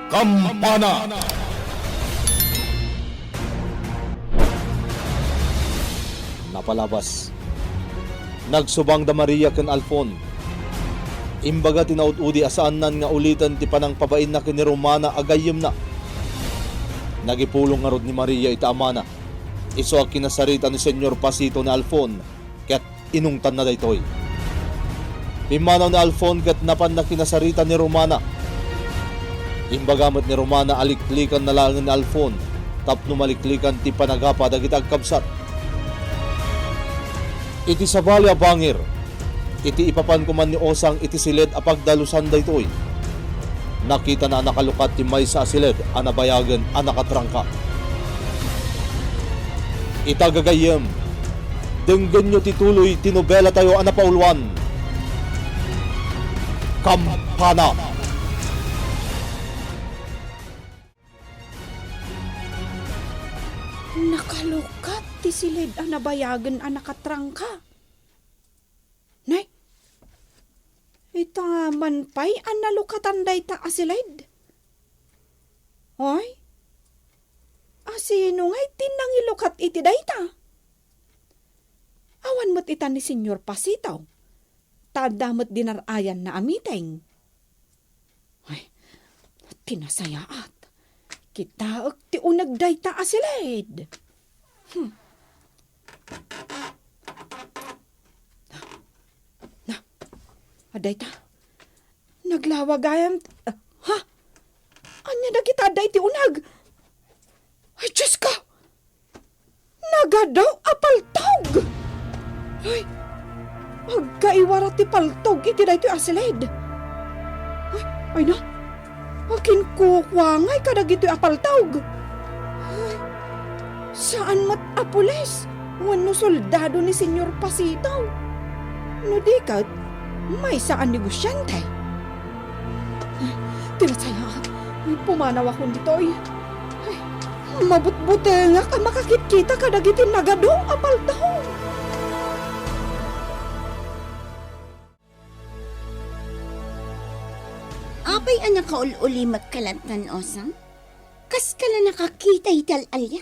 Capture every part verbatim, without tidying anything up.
Kampana. Napalabas. Nagsubang da Maria ken Alfon. Imbaga ti naud-udi a saannan nga uliten ti panangpabainna ken ni Romana a gayyemna. Nagipulong ngarud ni Maria iti amana. Isu a kinasarita ni Señor Pasito ni Alfon ket inungtanna daytoy. Pimmanaw ni Alfon ket napanna kinasarita ni Romana. Imbaga met ni Romana a liklikanna laengen ni Alfon tapno maliklikan ti panagapa dagiti agkabsat. Iti sabali a bangir, iti ipapan koman ni Osang iti siled a pagdalusan daytoy, nakitana a nakalukat ti maysa a siled a nabayagen a nakatrangka. Ita gagayyem, denggenyo ti tuloy ti nobelatayo a napauluan, Kampana. Nakalukat ti siled a nabayagen a nakatrangka. Nay, ita man pay a nalukatan dayta a siled? Oy, a sino ngay ti nangilukat iti dayta? Awan met ita ni Señor Pasito, ta adda met dinar-ayanna a meeting. Ay, ti nasayaat. Kitaek ti uneg dayta a siled. Hmm. Na, adda ita. Naglawa gayam. Ha? Ania dagita adda iti uneg? Ay, Diyos ko! Nagadu a paltog! Ay, agkaiwara ti paltog iti daytoy a siled. Ay, ay na, akin kukuangay kadagitoy a paltog. Ay, saan met a pulis wenno soldado ni Señor Pasito. No di ket, maysa a negosiante. Ay, ti nasayaat, pumanawakon ditoy. Ay, mabutbutengak a makakitkita kadagiti nagadu a paltog. Apay a nakaul-ulimek ka latta, Osang? Kaska la nakakita iti al-alia?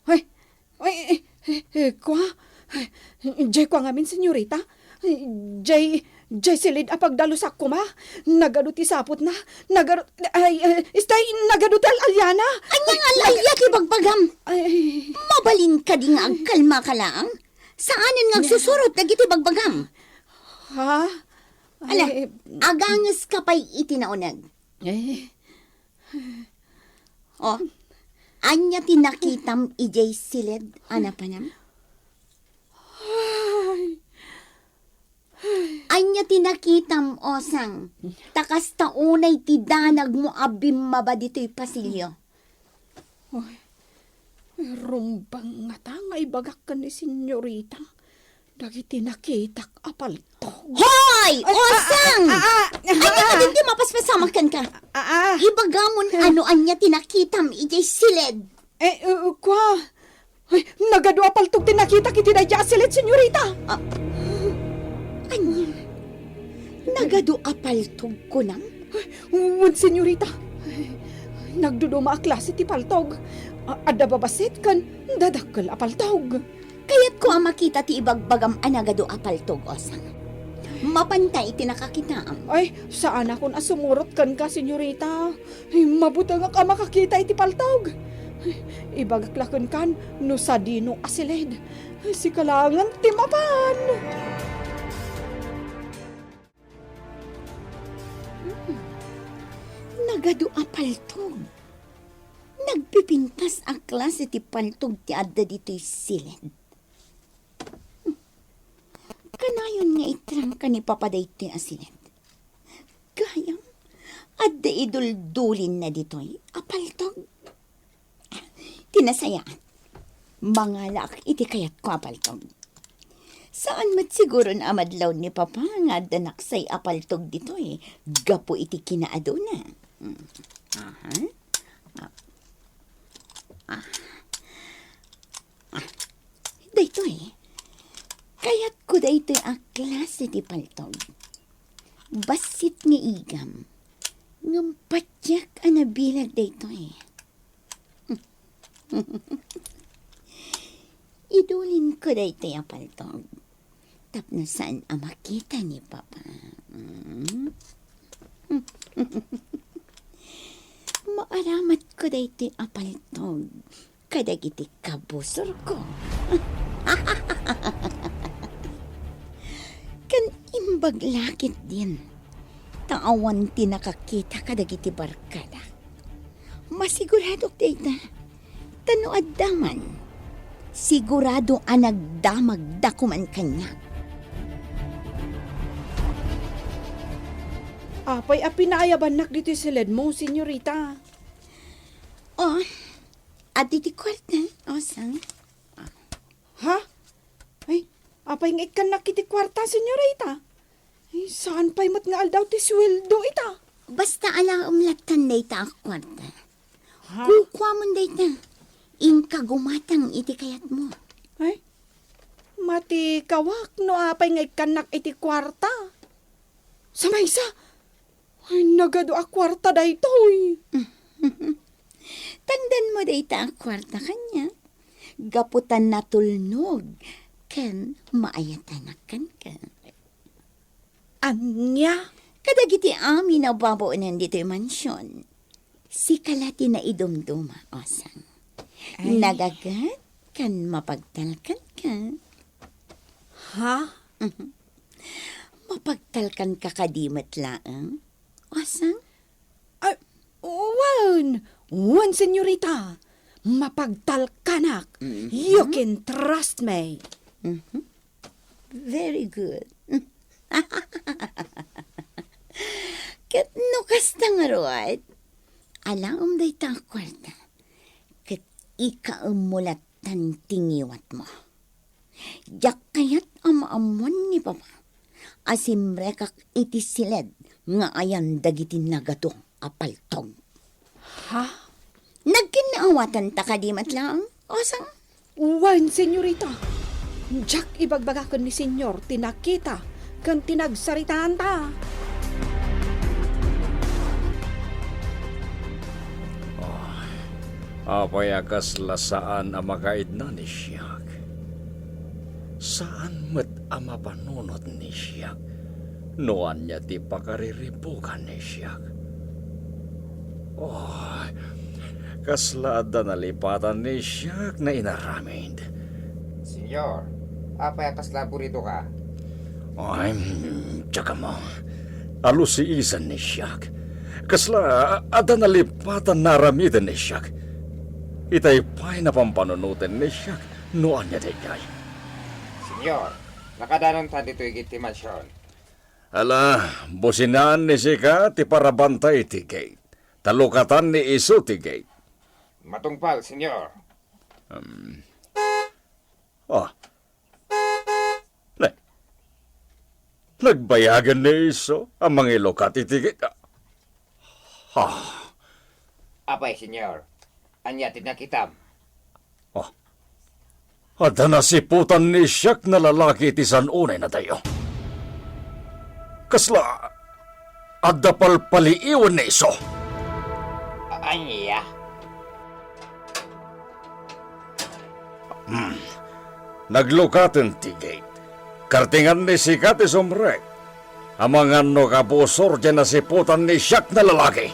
Ay, ay, eh, eh, eh, kua? Ay, jay kua ngamin, senyorita? Ay, jay, jay siled a pagdalusak koma. Nagadu ti saputna. Nagadu, ay, eh, istay, nagadu ti al-aliana. Ania nga al-alia ti bagbagam? Ay. Mabalin kadi nga agkalmaka laeng? Saanen nga agsusurot dagiti bagbagam? Ha? Ala, ay, agangeska pay iti nauneg. Eh. Oh, ania ti nakitam idiay siled a napanam? Ay. Ania ti nakitam, Osang? Ta kasta unay ti danagmo a bimmaba ditoy pasilio. Ay, rumbeng ngata nga ibagak ken ni senyorita dagiti nakitak a paltog. Hoy! Ay, Osang! Ah, ah, ah, ah, ania kadin ti mapaspasamak kenka? Ah, ah. Ibagamon no ania ti nakitam idiay siled. Eh, uh, kua? Ay, nagadu a paltog ti nakitak iti dayta a siled, senyorita. Ah, ania? Nagadu a paltog, kunam? Ay, wen, senyorita. Ay, nagduduma a klase ti paltog. A-, adda babassit ken dadakkel a paltog. Kayatko a makita ti ibagbagam a nagadu a paltog, Osang. Mapanta iti nakakitaam. Ay, saanakon a sumurot kenka, senyorita. Ay, mabutengak a makakita iti paltog. Ay, ibagak la kenkan no sadino a siled. Ay, sika laengen ti mapan. Hmm. Nagadu a paltog. Nagpipintas a klase ti paltog ti adda ditoy siled. Kanayon nga itrangka ni Papa daytoy a siled. Gayam, adda iduldulinna ditoy a paltog. Ti nasayaat, mangalaak iti kayatko a paltog. Saan met siguron a madlaw ni Papa nga adda naksay a paltog ditoy gapu iti kinaaduna. Hmm. Aha. Ah. Ah. Ah, daytoy. Kayatko daytoy a klase ti paltog. Bassit nga igam. Ngem patiek a nabileg daytoy. Idulinko daytoy a paltog tapno saan a makita ni Papa. Mm. Maaramatko daytoy a paltog kadagiti kabusorko. Ken imbag la ketdin, ta awan ti nakakita kadagiti barkadak. Masiguradok dayta, ta no adda man, sigurado a nagdamagda koman kaniak. Apay a pinaayabannak ditoy siledmo, senyorita? Oh, adda iti kuarta, Osang. Ha? Ay, apay nga ikkannak iti kuarta, senyorita? Ay, saan pay met nga aldaw ti sueldo ita? Basta alaem lattan dayta a kuarta. Ha? Kukuamon dayta. Inka gumatang iti kayatmo. Ay, matikawak no apay nga ikkannak iti kuarta. Sa maysa, ay, nagadu a kuarta daytoy. Tangdanmo dayta a kuarta kaniak. Gapu ta natulnog ken maayatanak kenka. Ania? Kadagiti amin a babaonen ditoy mansion, sika la ti naidumduma, Osang. Ay. Nagaget ken mapagtalkanka. Ha? Mhm. Mapagtalkanka kadi met laeng, Osang? Ay, wen! Wen, senyorita! Mapagtalkanak! Mhm. You can trust me! Mhm. Very good. Ket no kasta ngarud, alaem dayta a kuarta, ket ikaemmo lattan ti ngiwatmo. Diak kayat a maammuan ni Papa a simrekak iti siled nga ayan dagiti nagadu a paltog. Ha? Nagkinnaawatanta kadi met laeng, Osang? Wen, senyorita. Diak ibagbaga ken ni Senyor ti nakita ken ti nagsaritaanta. Oh, apay a kasla saan a makaidna ni siak? Saan met a mapanunot ni siak no ania ti pakariribbukan ni siak? Oh, kasla adda nalipatan ni siak nga inaramid. Senyor, apay a kasla aburidoka? Ay, mm, tiyak mo. Alusiisan ni siak. Kasla adda nalipatan nga aramiden ni siak. Itay pay napampanunoten ni siak no ania daydiay. Senyor, nakadanontan ditoy iti mansion. Ala, businaan ni sika ti parabantay iti gate. Ta lukatan ni isu ti gate. Matungpal, senyor. Um, ah. Ne. Nagbayagen ni isu a mangilukat iti gate. Ah. Apay, senyor? Ania ti nakitam? Oh. Adda nasiputan ni siak nga lalaki iti san-unay na dayo. Kasla adda palpaliiwen ni isu. A-, ania? Hmm. Naglukaten ti gate. Kartingan ni sika ti sumrek. Amangan no kabusor diay nasiputan ni siak nga lalaki.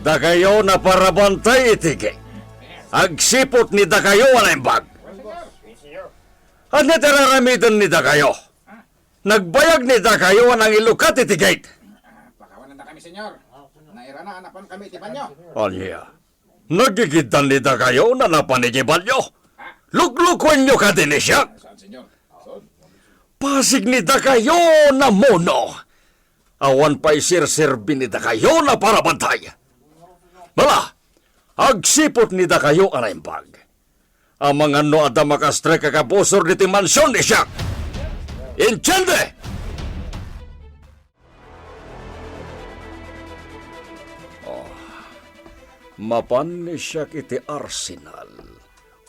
Dakayo naparabantay iti gate. Agsiput ni dakayo a naimbag. Ania ti aramiden ni dakayo? Nagbayag ni dakayo a nangilukat iti gate. Pakawananda kami, senyor. Nairana a napan kami iti banyo. Ania? Nagigiddan ni dakayo a napan iti banyo? Luklukuenyo kadi ni siak? Saan, senyor? Saan? Pasig ni dakayo a namuno. Awan pay serserbi ni dakayo a parabantay. Ala, agsiput ni dakayo a naimbag. Amangan no adda makastrek a kabusor ditoy mansion ni siak. Entiende? Oh, mapan ni siak iti arsenal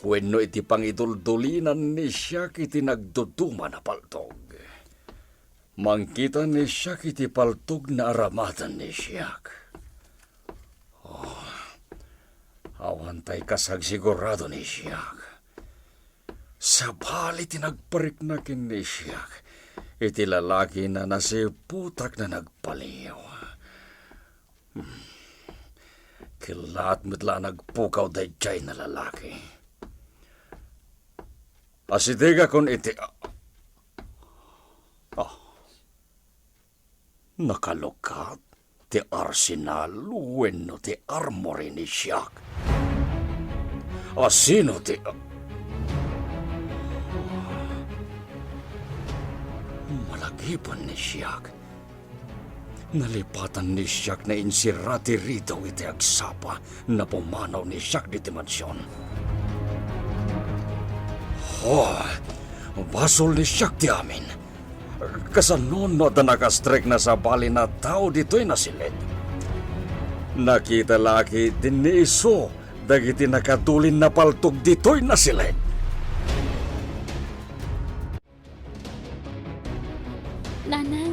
wenno iti pangiduldulinan ni siak iti nagduduma a paltog. Mangkita ni Siak iti paltog nga aramaten ni Siak. Oh, awan pay kasagsigurado ni Siak. Sabali ti nagparikna ken ni Siak iti lalaki nga nasiputak nga nagbaliw. Hmm. Kellaat met la a nagpukaw daydiay nga lalaki. Asidegakon iti, ah, nakalukat ti arsenal wenno ti armory ni Siak. Asino ti, malagipen ni Siak, nalipatan ni Siak nga insirra ti ridaw iti agsapa nga pumanaw ni Siak ditoy mansion. Oh, basol ni Siak ti amin. Kasano no adda nakastrek nga sabali nga tao ditoy nga siled? Nakita la ketdin ni isu dagiti nakadulin nga paltog ditoy nga siled. Nanang,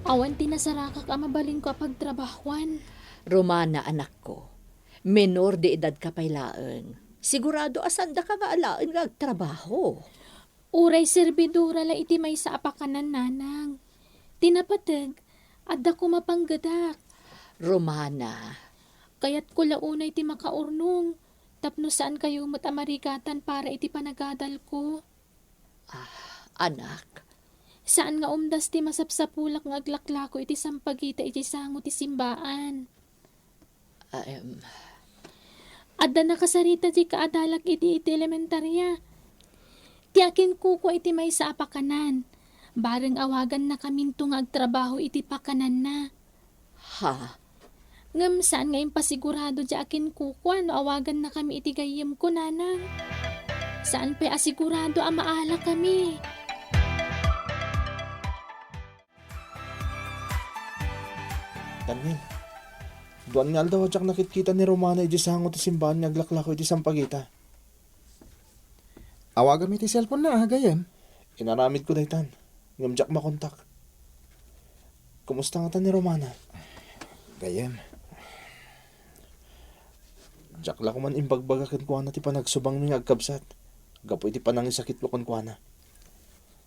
awan ti nasarakak a mabalinko a pagtrabahuan. Romana, anakko, menor de edadka pay laeng. Sigurado a saandaka nga alaen nga agtrabaho. Uray serbidora la iti maysa a pakanan, Nanang. Ti napateg, adda koma panggedak. Romana. Kayatko la unay ti makaurnong, tapno saankayo met a marigatan para iti panagadalko. Ah, anak. Saan nga umdas ti masapsapulak nga aglaklako iti sampagita iti sango ti simbaan. Ah, em. Adda nakasarita ti kaadalak idi iti elementaria. Ti akinkukua iti maysa a pakanan. Bareng awagannakaminto nga agtrabaho iti pakananna. Ha? Ngem saan nga impasigurado ti akinkukua no awagannakami iti gayyemko, Nanang. Saan pay a sigurado a maalakami. Daniel, dua nga aldaw a diak nakitkita ni Romana idiay sango ti simbaan nga aglaklako iti sampagita. Awagam iti cellphone na, ah, gayyem. Inaramidko daytan, ngem diak makontak. Kumusta ngata ni Romana? Gayyem. Diak la koman imbagbaga kenkuana ti panagsubangmi nga agkabsat gapu iti panangisakitko kenkuana.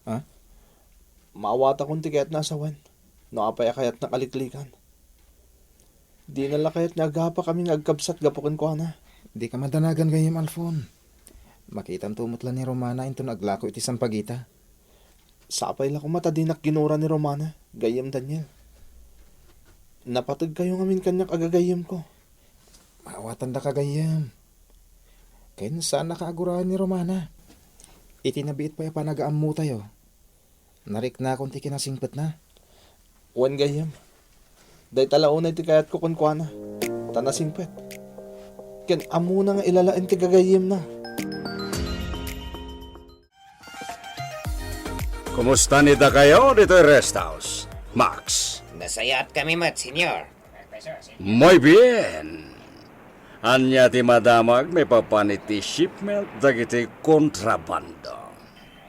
Ha? Maawatakon ti kayatna a sawen no apay a kayatnak a liklikan. Dina la kayat nga agapakami nga agkabsat gapu kenkuana. Dika madanagan gayyem, Alfon. Makitanto met la ni Romana inton aglako iti sampagita. Sapay la koma ta dinak ginura ni Romana, gayyem Daniel. Napategkayo ngamin kaniak a gagayyemko. Maawatandaka gayyem. Ken saannaka a guraen ni Romana. Iti nabiit pay a panagaammotayo, nariknakon ti kinasingpetna. Wen gayyem, dayta la unay ti kayatko kenkuana. Ta nasingpet. Ken ammona nga ilalaen ti gagayyemna. Kumusta ni dakayo ditoy rest house, Max? Nasayaat kami met, Senyor. Muy bien. Ania ti madamag maipapan iti shipment dagiti kontrabando?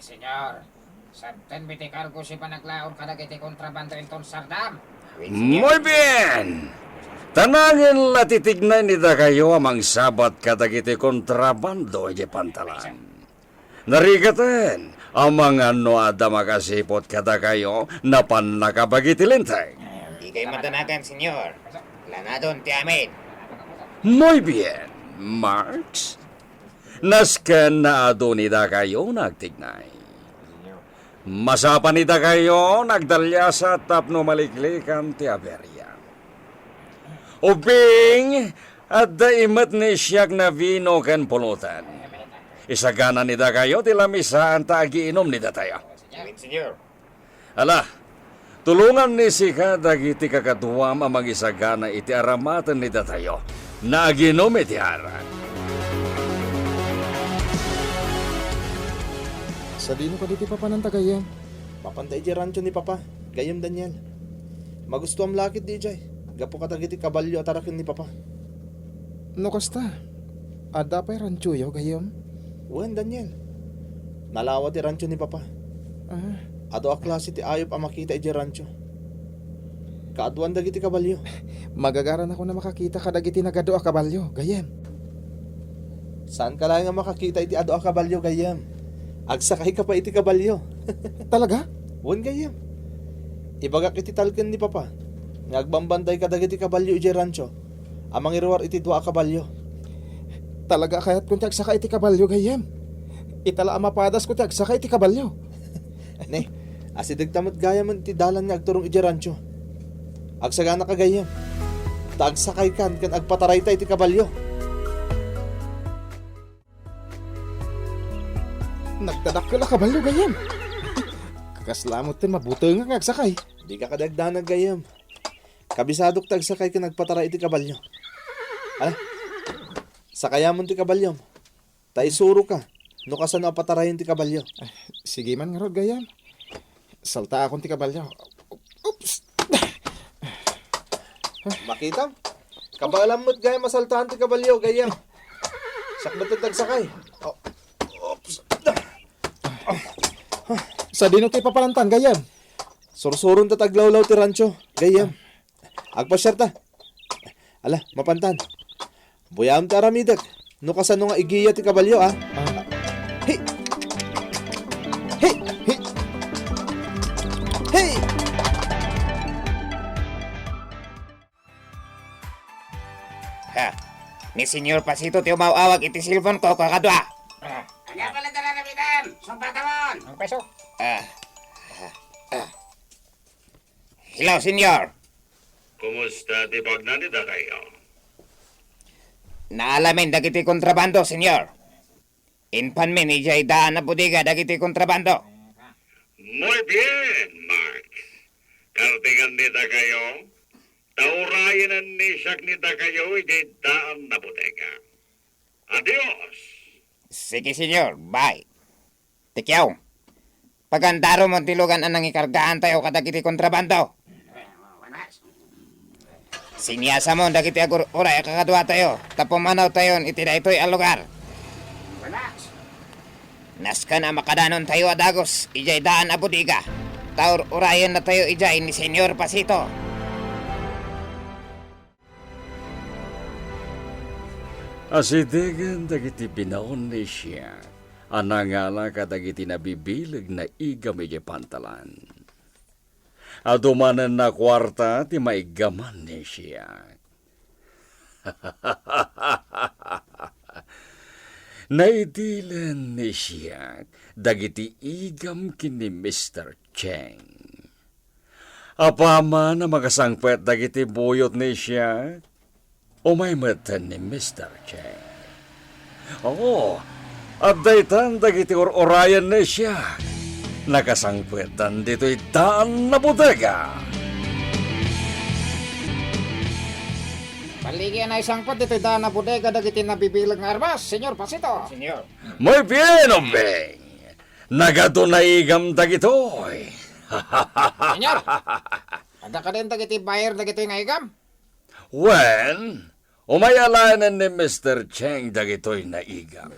Senyor, sabtenmi ti kargo ti panaglaom kadagiti kontrabando inton sardam. Muy bien. Ta nangin la ti tignay ni dakayo a mangsabat kadagiti kontrabando iti pantalan. Narigaten, amangan no adda makasiput kadakayo, napannakabagi ti linteg. Dikay madanagan, Senyor. Lanadon ti amin. Muy bien, Marks. Nasken nga adu ni dakayo nagtignay. Masapan ni dakayo nagdaliasat tapno maliklikan ti aberia. Ubing, adda imet ni siak nga bino ken pulutan. Isagana ni dakayo ti lamisaan ta agiinum ni datayo. Wen, Senyor. Ala, tulongan ni sika dagiti kakaduam a mangisagana iti aramaten ni datayo nga agiinum iti arak. Sadino kadi ti papananta gayyem? Mapanta idiay rancho ni Papa, gayyem Daniel. Magustuam la ketdi idiay, gapu kadagiti kabalio a taraken ni Papa. No kasta, adda pay ranchoyo, gayyem? Wen, Daniel. Nalawa ti rancho ni Papa. Ah, Adu a klase ti ayup a makita idiay rancho. Kaaduan dagiti kabalio. Magagaranakon a makakita kadagiti nagadu a kabalio, gayyem. Saanka laeng a makakita iti adu a kabalio, gayyem. Agsakayka pay iti kabalio. Talaga? Wen, gayyem. Ibagak iti talken ni Papa nga agbambantay kadagiti kabalio idiay rancho a mangiruar iti dua a kabalio. Talaga a kayatkon ti agsaka iti kabalio, gayyem. Ita la a mapadasko ti agsaka iti kabalio. Ne, asidegta met gayamen iti dalan nga agturong idiay rancho. Agsaganaka, gayyem, ta agsakaykan ken agpatarayta iti kabalio. Nagdadakkel a kabalio, gayyem. Kasla met ti mabutengak nga agsakay. Dika kadi agdanag, gayyem. Kabisadok ti agsakay ken agpataray iti kabalio. Ala, sakayamon ti kabaliom. Ta isuroka no kasano a patarayen ti kabalio. Ah, sige man ngarud, gayyem. Saltaakon ti kabalio. Oops! Makitam? Kabaelam met gayyem a saltaan ti kabalio, gayyem. Siak met ti agsakay. Oh. Oops! Sadino ti papalantan, gayyem? Sursuron ta ti aglawlaw ti rancho, gayyem. Agpasiarta. Ala, mapantan. Buyaem ti aramidek no kasano nga igiya ti kabalio, a. Ah. Hi! Hi! Hi! Hi! Ha? Ni Señor Pasito ti umaw-awag iti cellphone ko, kakadua. Ah. Ania pay la ti aramidem? Sumpatamon! Ang peso. Ah. Ah. Ah. Hello, Señor. Kumusta ti bagna ni dakayo? Naalamin dagiti kontrabando, Señor. Impanmin idiay daan a bodega dagiti kontrabando. Muy bien, Max. Kartengan ni dakayo, ta urayenan ni siak ni dakayo idiay daan a bodega. Adios! Sige, Señor. Bye. Tikyaw, pagandarom ti lugan a nangikargaantayo kadagiti kontrabando. Siniasamon dagiti agur-uray a kakaduatayo ta pumanawtayon iti daytoy a lugar. Nasken a makadanontayo a dagus idiay daan a bodega, ta ur-urayennatayo idiay ni Señor Pasito. Asidegen dagiti binaon ni Siak a nangala kadagiti nabibileg nga igam idiay pantalan. Adu manen a kuarta ti maiggaman ni Siak. Naidilen ni Siak dagiti igam ken ni Mister Cheng. Apaman a makasangpet dagiti buyot ni Siak, umay metten ni Mister Cheng. Oo, adda itan dagiti ur-urayen ni Siak. Nakasangpetan ditoy daan a bodega. Balligi a naisangpet ditoy daan a bodega dagiti nabibileg nga armas, Señor Pasito. Señor. Muy bien, Umbing. Nagadu nga igam dagitoy. Señor, adda kadin dagiti buyer dagitoy nga igam? Wen, umay alaenen ni Mister Cheng dagitoy nga igam.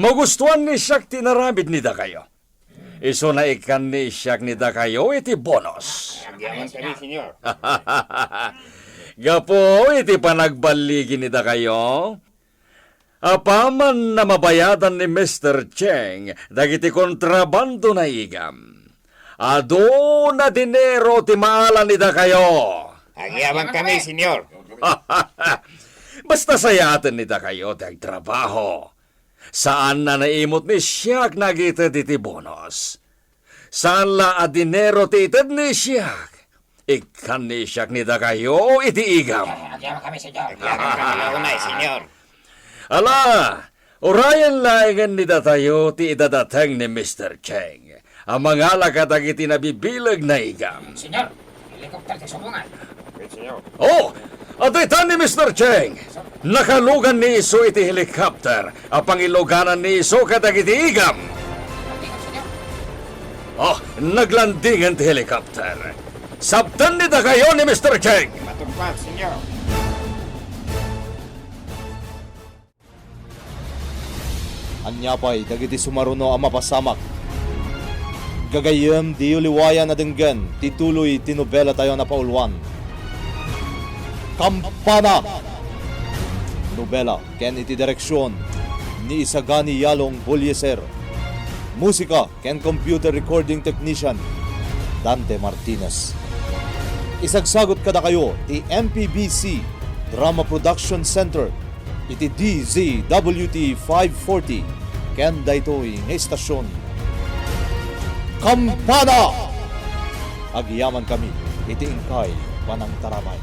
Magustuan ni Siak ti inaramid ni dakayo. Isuna ikkan ni Siak ni dakayo iti bonus. Agyaman kami, Señor. Gapu iti panagballigi ni dakayo, apaman a mabayadan ni Mister Cheng dagiti kontrabando nga igam, aduna dinero ti maala ni dakayo. Agyaman kami, Señor. Basta sayaten ni dakayo ti agtrabaho. Saan a naimut ni Siak nga agited iti bonus. Saan la a dinero ti ited ni Siak. Ikkan ni Siak ni dakayo iti igam. Agyaman kami, Señor. Agyaman kami, Señor. Ala, urayen laengen ni datayo ti idadateng ni Mister Cheng a mangala kadagiti nabibileg nga igam. Señor, helicopter ti subungan. Okay, Señor. Oh, adda itan ni Mister Cheng. Nakalugan ni isu iti helicopter a pangiluganan ni isu kadagiti igam. Landingan, Señor. Oh, naglandingen ti helicopter. Sabten ni dakayo ni Mister Cheng. Matungpal, Señor. Ania pay dagiti sumaruno a mapasamak? Gagayyem, diyo liwayan a denggen ti tuloy ti nobelatayon a pauluan, Kampana. Nobela ken iti direksion ni Isagani Yalong Bolieser. Musika ken computer recording technician, Dante Martinez. Isagsagut kadakayo ti M P B C Drama Production Center iti D Z W T five forty ken daytoy nga istasyon, Kampana! Agyamankami iti inkay panangtarabay.